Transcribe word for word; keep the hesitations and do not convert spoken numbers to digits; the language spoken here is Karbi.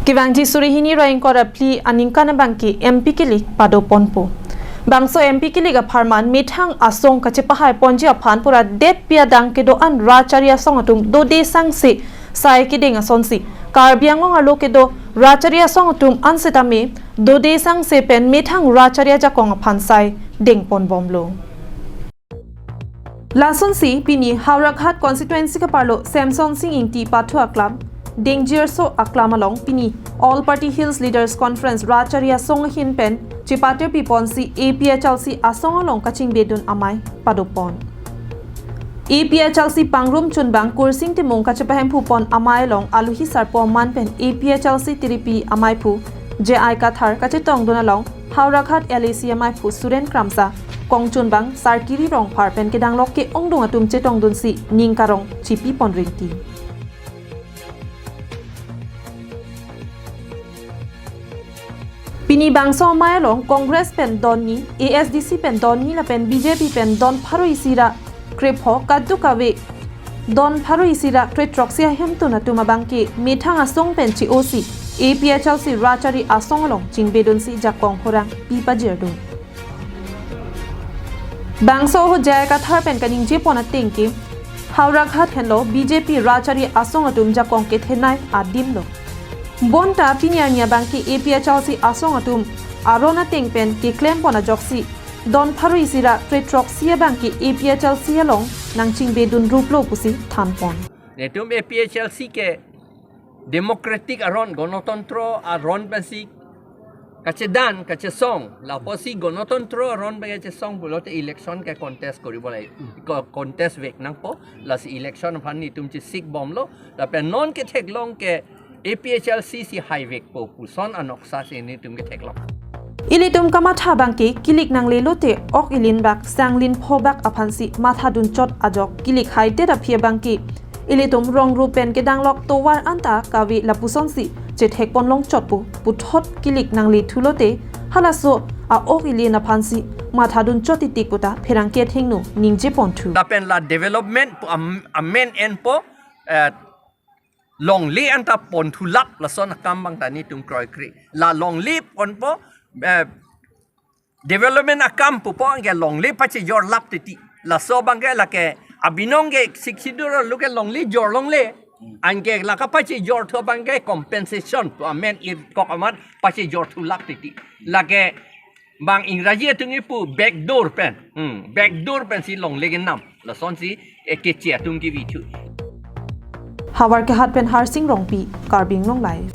Kevangji suri hini ra ingkoi ra phli aningkan abangke M P kilik pado ponpo. Bangso M P kilik apharman methang asong kachepahai ponji aphan pura detpi adang kedo-an rachari asong atum dode sangse sai kedeng asonsi Karbi Anglong arlo kedo rachari asong atum an setame dode sangse pen methang rachari ajakong aphan sai deng ponbomlo. Lasonsi pini Howraghat constituency kaparlo Semsonsing Ingti pathu aklam, Dengjirsong aklam along pini All Party Hills Leaders Conference rachari asong ahin pen chepatir piponsi A P H L C asong along kachingbedun amei padopon. A P H L C pangrum chunbang Kursing Timung kachepahemphupon amei along aluhi sarpo aman pen A P H L C tiripi ameiphu J I Kathar kachetongdun along Howraghat L A C ameiphu Suren Kramsa, kongchunbang Sarkiri Rongphar pen kedanglok ke-ongdung atum chetongdunsi ning karong chipipon ringti. Pini bangso amei along Congress pen donni, A S D C pen donni lapen B J P pen don pharo isi ra krepho kadokave don pharo isi ra krethrok si ahemtun atum abangke methang asong pen che-osi A P H L C rachari asong along chingbedunsi jakong horang pipajirdun. Bangso ho J I Kathar pen kaningjepon ateng ke Howraghat henlo B J P rachari asong atum jakong kethenei adimlo. Bonta pini arni abangke A P H L C asong atum aron ateng pen keklempon ajoksi don pharo isi ra krethrok si abangke A P H L C along nangchingbedun ruplo pusi thanpon. Netum A P H L C ke democratic aron, gonotantro aron pensi kachedan, kachesong, lapusi gonotantro aron pen kachesong pulote election ke contest koribo lai, ko-, contest vek nangpo, lasi election aphan netum chesik bomlo, lapen non ketheklong ke A P H L C si haivekpo puson anoksa si netum ketheklong. Ilitum kamatha abangke kilik nanglelote ok ilin bak sanglin pho bak aphansi mathadun chot ajok kilik haidet aphi abangke ilitum rong rup pen kedanglok tovar anta kave lapusonsi chethekponlong chot pu puthot kilik nangle thulote halaso a-ok ilin aphansi mathadun chot titik puta pherangke athengno ningjeponthu. Lapen la development pu am-, amen enpo, eh, longle anta ponthulap lason akam abang ta netum kroikre. La longle ponpo, eh, development akam pupo anke longle pachejorlap titi. Laso abangke lake abinong ke Sixth Schedule arlo ke longle jorlongle. Anke la kapachejorthu abangke compensation pu amen irkok amat pachejorthulap titi. Lake bang Ingraji atum ipu backdoor pen. Hmm, backdoor pensi longle kenam. Lasonsi ekeche atum kevithu. Howraghat pen Harsing Rongpi, Karbi Anglong Live.